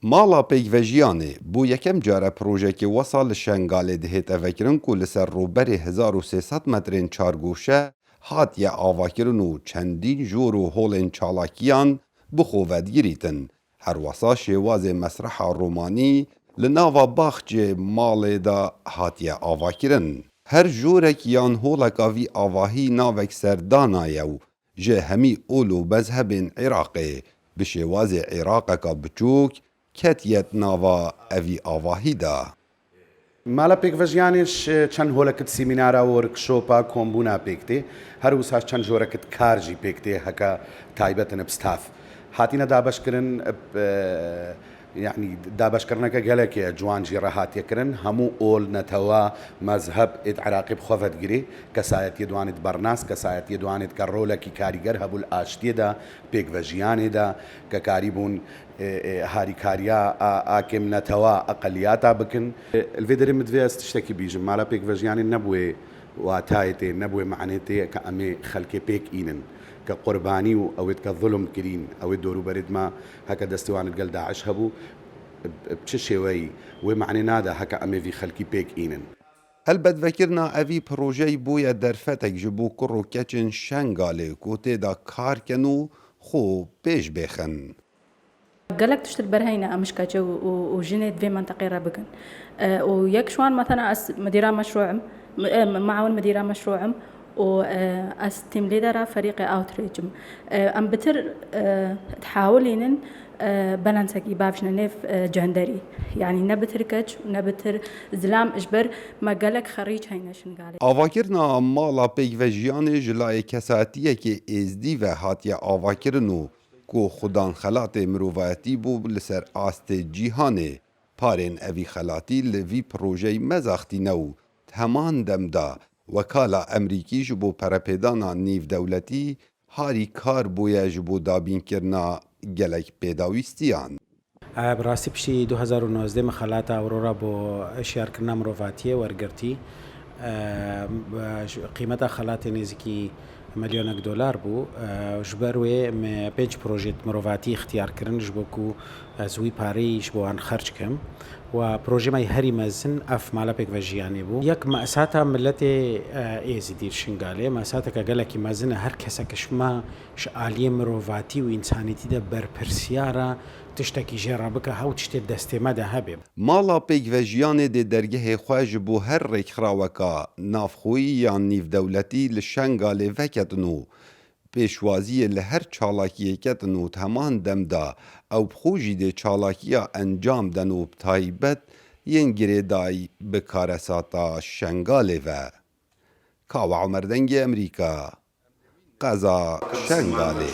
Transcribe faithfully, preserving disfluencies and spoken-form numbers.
Mala Pêkvejiyanê bo yekem care projekê wesa li Şengalê dihête vekirin ku li ser rûberê hezar û sê sed metrên çargoşe hatiye avakirin û çendîn jor û holên çalakiyan bi xwe vedigirîtin. Her wesa şêwazê mesreha romanî li nava baxçê malê de hatiye avakirin. Her jorek yan holeka vî avahî navek serdana ye û ji hemî ol û mezhebên Iraqê bi şêwazê Iraqeka biçûk ketiye di nava evî avahî de. Mala Pêkvejiyanê ji çend holekit sîmînara, workshopa, kombûna pêk tê. Her wisa çend jorek it kar jî pêk tê, heke taybet in bi staff. Hatine dabeşkirin, bi, yanî dabeşkirineke gelekê ciwan jî re hatiye kirin. Hemû ol, netewa, mezheb ê di Iraqê bi xwe vedigirê. Kesayetiyê di wanê de bernas, kesayetiyê di wanê de ke rolekî karîger hebû li aştiyê de, pêkvejiyanê de, ke karîbûn, e, e, harîkariya a, a kêm netewa, eqeliyata bikin. E, li vê derê min divê ez tiştekî bîjim. Mala Pêkvejiyanê ne bi wê watayê tê, ne bi wê manê tê ke em ê xelkê pêk înin. Ke qurbanî û ew ê ke zulm kirîn, ew ê dorûberê dima heke destê wan li gel DAIŞ hebû, bi, bi çi şêweyî wê manê nade heke em ê vî xelkî pêk înin. Helbet vekirina evî projeyî bûye derfetek ji bo kur û keçên Şengalê ku tê de kar kin û xwe pêş bêxin. Gelek tişt li ber heyne em ji keçe û, û, û jinê di vê menteqê re bikin. E, û yek ji wan, mesela, ez midîra meşrû im, m-, e, muawin midîra meşrû im û, e, ez team leader a ferîqê outreach im. E, em bitir, e, dihawilînin, e, balansekî bavêjine nêv, e, genderî. Yanî ne bitir keç û ne bitir zilam, ji ber me gelek xerîc heyne Şingalê. Avakirina mala pêkvejiyanê ji layê kesatiyekê êzdî ve hatiye avakirin û ku xudan xelatê mirovayetî bû li ser astê cîhanê. Parên evî xelatî li vî projeyî mezin tîne û di heman dem de wekala Emerîkî ji bo perepêdana nîvdewletî harîkar bûye ji bo dabînkirina gelek pêdawîstiyan. Bi rastî piştî du hezar û nozdeh me xelata Aurora bo şiyarkirina mirovatiyê wergirtî. Qîmeta xelatê nêzîkî milyonek dolar bû. Ji ber wê me pênc projê mirovatî îxtiyar kirin ji bo ku ez wî pareyî ji bo wan xerc kim. Wa projê me herî mezin ev mala pêkvejiyanê bû. Yek mesata miletê, e, Êzidî li Şingalê, mesateke gelekî mezin e. Her kesek ji me ji aliyê mirovatî û însanîtî de berpirsiyar e, tiştekî jê re bike, hew tiştê destê me de hebe. Mala pêkvejiyanê dê dergehê xwe ji bo her rêkxiraweka navxweyî yan nîvdewletî li Şengalê veketin û pêşwaziyê li her çalakiyê ketin û di heman dem de ew bi xwe jî dê çalakiya encam den û bi taybet yên girêdayî bi karesata Şengalê ve. Kawa Omer, Dengê Emerîka, qeza Şengalê.